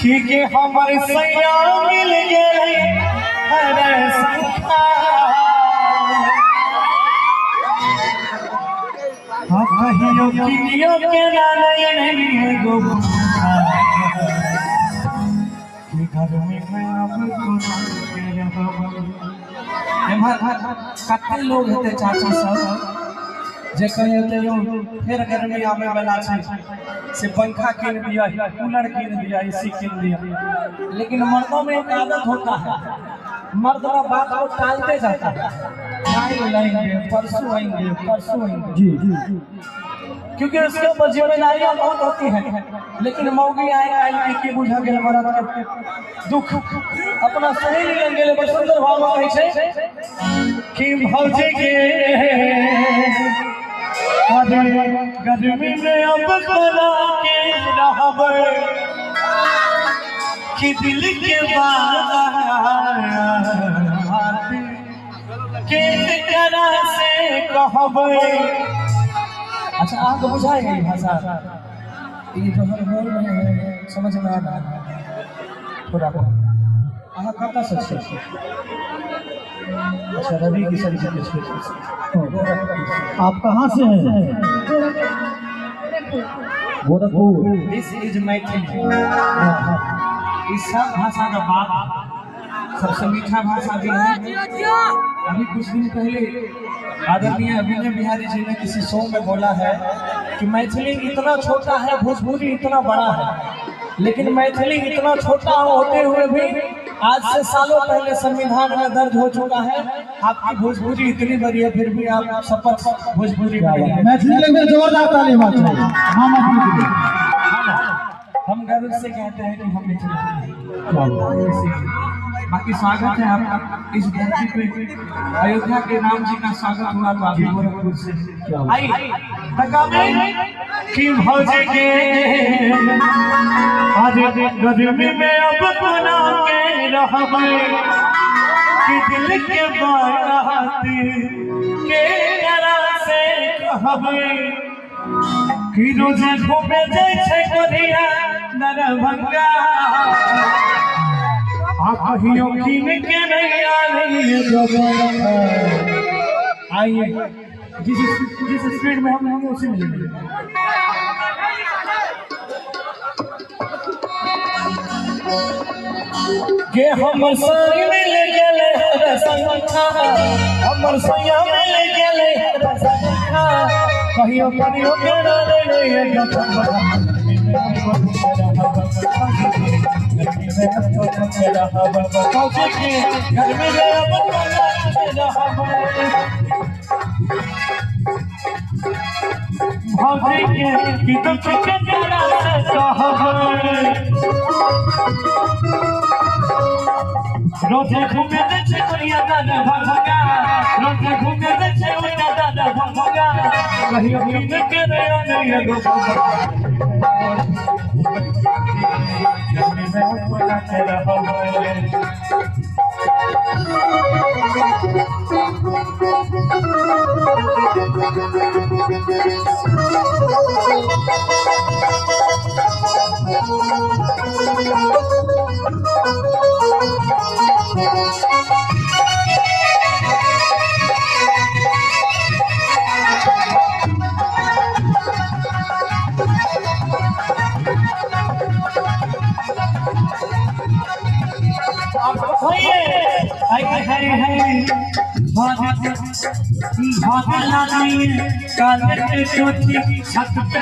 कि के हमर सैया मिल गेलै हर संखा। हाँ कहियो किनियो के नहीं एगो कि गर्मी में अब एम्हर कते लोग हेतै चाचा सब जे कहे यौ फेर गर्मी आबै वाला छै से पंखा कीन दिया, कूलर कीन दिया, एसी कीन दिया। लेकिन मर्दों में एक आदत होता है, मर्द ना बात को टालते जाता है, काल आएंगे परसों आएंगे परसों आएंगे जी जी, क्योंकि उसके ऊपर जिम्मेदारियां बहुत होती है। लेकिन मौगी आए काल की बुझा गेल मर्द के दुख अपना सहेली लग गेलै। बड़ सुंदर भाव में कहै छै कि भौजी के गर्मी में अब कोना के रहबै कि दिल के बात के करा से कहबै। अच्छा अहाँके बुझाइ गई भाषा ई जो हम बोल रहे हैं समझ में आ रहा है थोड़ा बहुत? अहाँ कतऽ से छी? अच्छा रवि किशन जी के छी। आप कहाँ से हैं? गोरखपुर। This is Maithili. इस सब भाषा का बाप सबसे मीठा भाषा भी है। अभी कुछ दिन पहले आदरणीय अभिनय बिहारी जी ने किसी शो में बोला है कि मैथिली इतना छोटा है, भोजपुरी इतना बड़ा है, लेकिन मैथिली इतना छोटा होते हुए भी आज से सालों पहले संविधान में दर्ज हो चुका है। आपकी भोजपुरी इतनी बड़ी है फिर भी आप शपथ भोजपुरी में। मैथिली के जोरदार ताली मार चाहिए। हम गर्व से कहते हैं कि हम मैथिली। बाकी स्वागत है आपका इस धरती पे। अयोध्या के राम जी का स्वागत हुआ तो आप गोरखपुर से आई कि भौजी के आज गर्मी में अब कोना के रहबै कि दिल के बात के करा से कहबै कि रोज घूमे जाइ छै गोरिया दरभंगा आ कहियो कीन के नहीं आनै। आइए जिस जिस स्पीड में हम होंगे उसी में लेंगे। के हमर संग मिल गेलै हर संखा, हमर सैया मिल गेलै हर संखा, कहियो कहियो के नहीं रोजे घूमे छै गोरिया दादा भंगा, रोजे घूमे छै ओइना दादा भंगा, कहियो कीन के नहीं एगो छत पे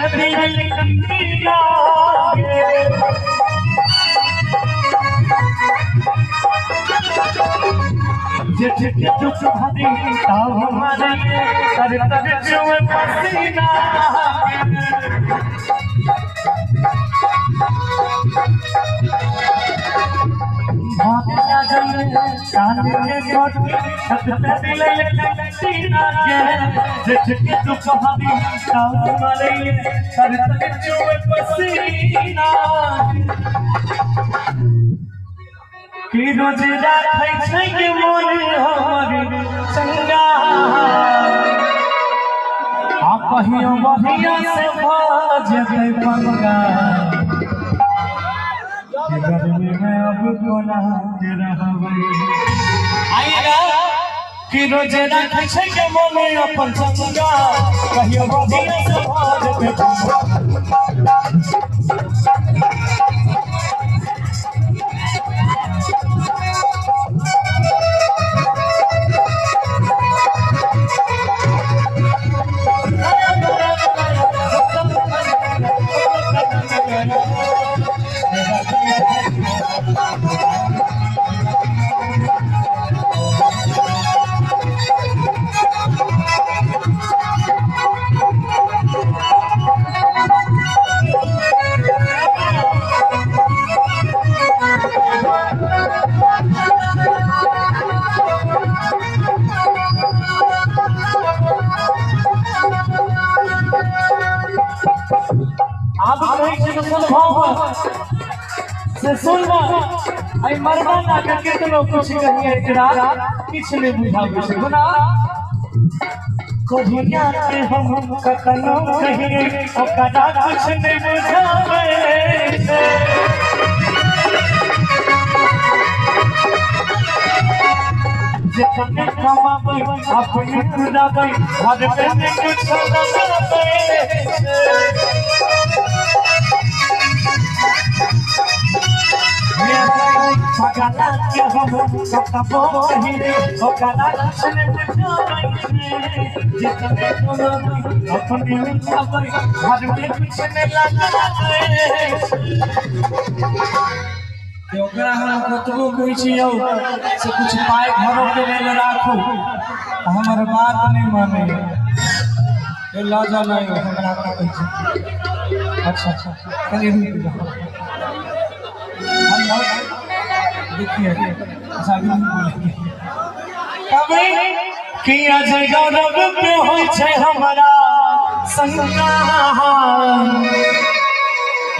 पसीना कि रोज राखै छै के मोन हमर चंगा, आ कहियो बढ़िया से भऽ जेतै पंगा। कोना के रहबै। आइएगा कि रोजे राखै छै के मोने अपन चंगा, कहियो बढ़िया से भऽ जेतै। आब कहै छै तऽ सुनबह से सुनबह, एहि मरदाना के केतनो कुछ कहिए एकरा किछु नहि बुझाबै छै। गुना कहिया के हम कतनो कहिए ओकरा कुछ नहि बुझाबै छै। जितने कमाबै अपने खुदाबै, घर में नहि कुछ लगाबै छै। पगला के हम कतबो कहिए ओकरा कुछ नहि बुझाबै छै। जितने कमाबै अपने उठाबै, घर में कुछ नहि लगाबै छै। ओकरा हम कतबो कहै छी यौ से कुछ पाइ घरो के लेल राखू, हमर बात नहि मानै। ए लऽ जाउ ने यौ, हमरा की कहै छै। अच्छा अच्छा, कनि रुकि जाउ, हम देखिए। अच्छा, अभी नहीं बोलेंगे। कभी कि अजय गौरव पे होइ छै हमरा शंका,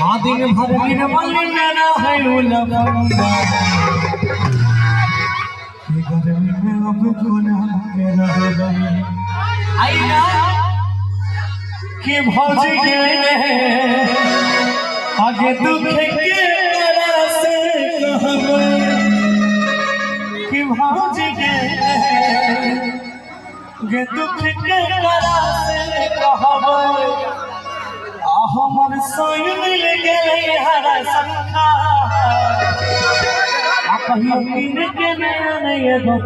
आ दिन भर निर्मल में रहै उ लफंगा। कि गर्मी में अब कोना के रहबै। आइना कि भौजी के आगे दुख के करा से कहबै, कि भौजी के गे दुख के करा से कहबै। आ हमर सोई मिल गेलै हरा शंखा, आ कहियो कीन के नहि आनै एगो।